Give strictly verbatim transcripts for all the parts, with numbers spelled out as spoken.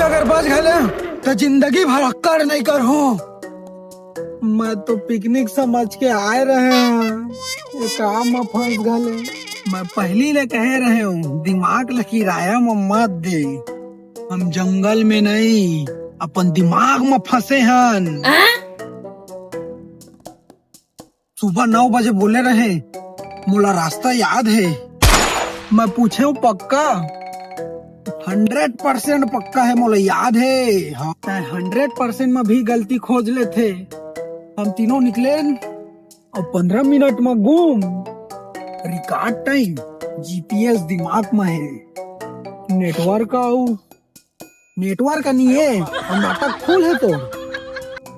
अगर बच घले त जिंदगी भर अक्कड़ नहीं करहूं। मैं तो पिकनिक समझ के आए रहे हंव, ये काम म फंस घले। मैं पहिली ले कहे रहे हंव, दिमाग ल किराया म मत दे। हम जंगल में नहीं, अपन दिमाग म फंसे हन। सुबह नौ बजे बोले रहे, मोला रास्ता याद हे। मैं पूछे हंव, पक्का? हंड्रेड परसेंट पक्का हे, मोला याद हे। हाँ, तैं हंड्रेड परसेंट म भी गलती खोज लेथे। हम तीनों निकलेन अउ पंद्रह मिनट म गुम। रिकॉर्ड टाइम, जीपीएस दिमाग म हे। नेटवर्क अउ नेटवर्क नहीं हे, अउ नाटक फुल हे तोर।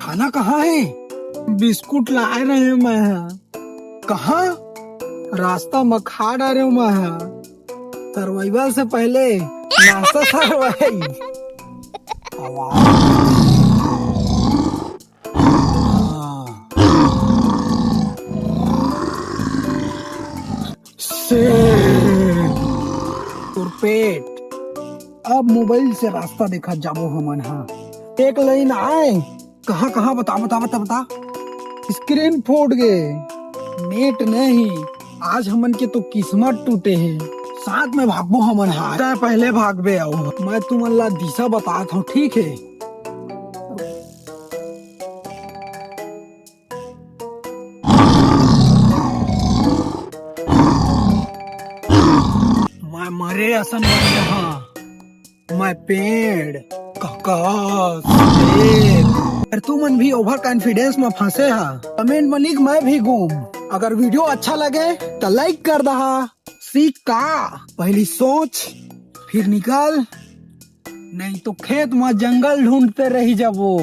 खाना कहाँ हे? बिस्कुट लाए रहे हंव मैं ह। कहाँ? रास्ता म खा डारे हंव मैं ह। सर्वाइवल से पहले नाश्ता सर्वाइव। आवाज। हाँ। से तोर पेट। अब मोबाइल से रास्ता देखा जाबो हमन हा। एक लाइन आए, कहाँ, कहाँ, बता, बता, बता, बता। स्क्रीन फूट गे, नेट नहीं। आज हमन के तो किस्मत टूटे हे। साथ में भागबो हमन हा। तैं पहले भागबे अउ मैं तुमन ला दिशा बतात हंव, ठीक हे? मैं मरे असन मर जहां। मैं पेड़, काका, शेर। अरे तुमन भी ओवर कॉन्फिडेंस म फंसे हा। कमेंट म लिख, मैं भी गुम। अगर वीडियो अच्छा लगे त लाइक कर दहा। सीख का? पहली सोच, फिर निकल, नहीं तो खेत म जंगल ढूंढते रह जाबो।